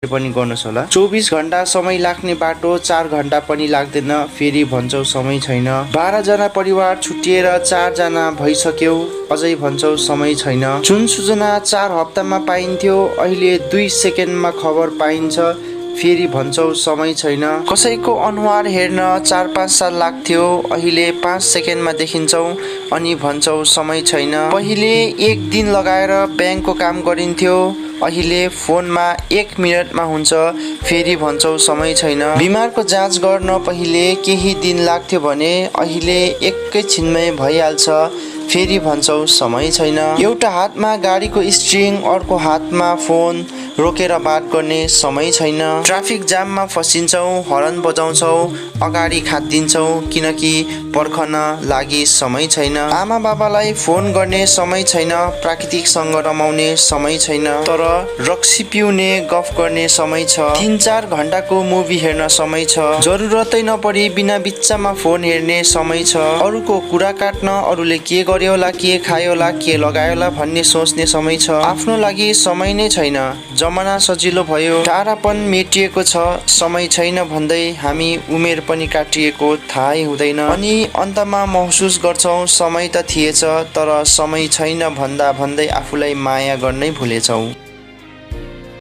पनि गर्नुहोस् होला। 24 घण्टा समय लाग्ने बाटो 4 घण्टा पनि लाग्दैन, फेरि भन्छौ समय छैन। 12 जना परिवार छुट्टिएर 4 जना भइसक्यौ, अझै भन्छौ समय छैन। जुन सूचना 4 हप्तामा पाइन्थ्यो अहिले 2 सेकेन्डमा खबर पाइन्छ, फेरि भन्छौ समय छैन। कसैको अनुहार हेर्न 4-5 साल लाग्थ्यो, अहिले 5 सेकेन्डमा देखिन्छौ अनि भन्छौ समय छैन। पहिले 1 दिन लगाएर ब्याङ्कको काम गरिन्थ्यो, अहिले फोनमा 1 मिनटमा हुन्छ, फेरि भन्छौ समय छैन। बिमारको जाँच गर्न पहिले केही दिन लाग्थ्यो भने अहिले एकैछिनमै भइहाल्छ, फेरि भन्छौ समय छैन। एउटा हातमा गाडीको स्टियरिङ, अर्को हातमा फोन रोकेर बात गर्ने समय छैन। ट्राफिक जाममा फसिन्छौ, हर्न बजाउँछौ, अगाडि खादिन्छौ किनकि पर्खन लागि समय छैन। आमा बाबालाई फोन गर्ने समय छैन, प्राकृतिकसँग रमाउने समय छैन, तर रक्सी पिउने गफ गर्ने समय छ। 3-4 घण्टाको मुभी हेर्न समय छ, जरुरतै नपरी बिना बिच्चामा फोन हेर्ने समय छ। अरूको कुरा काट्न, अरूले के गर्यो होला, के खायो होला, के लगायो होला भन्ने सोच्ने समय छ। आफ्नो लागि समय नै छैन। जमाना सजिलो भयो, टाढापन मेटिएको छ, समय छैन भन्दै हामी उमेर पनि काटिएको थाहै हुँदैन। अनि अन्तमा महसुस गर्छौँ समय त थिएछ, तर समय छैन भन्दा भन्दै आफूलाई माया गर्नै भुलेछौँ।